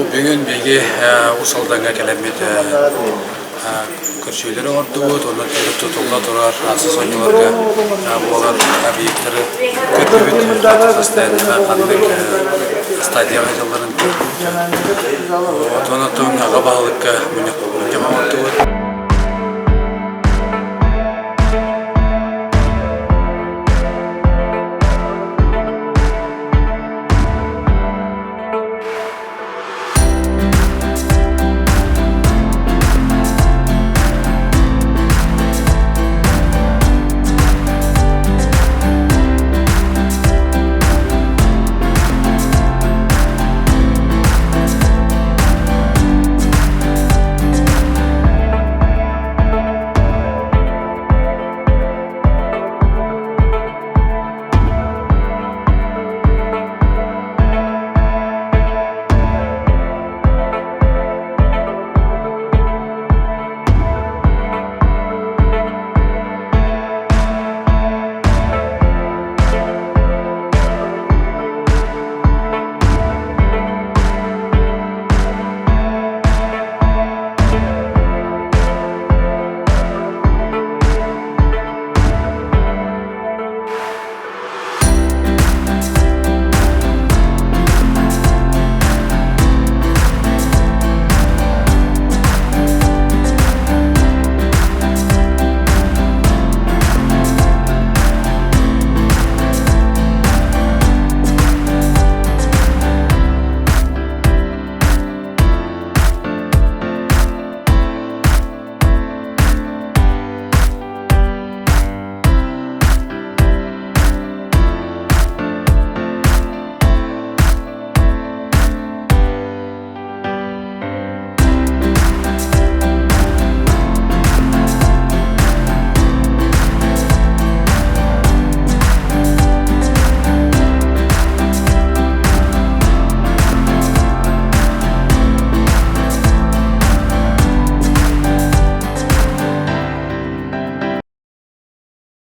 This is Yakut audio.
Бу бүгүн биһиги Уус Алдаҥҥа кэлэммит көрсүһүүлэри оҥордубут, онно тутулла турар аахсыс оонньууларга буолар объектары көрдүбүт, ханнык стадияҕа дьалларын көрдүбүт. Онтон аҕа баһылыкка мунньах оҥордубут.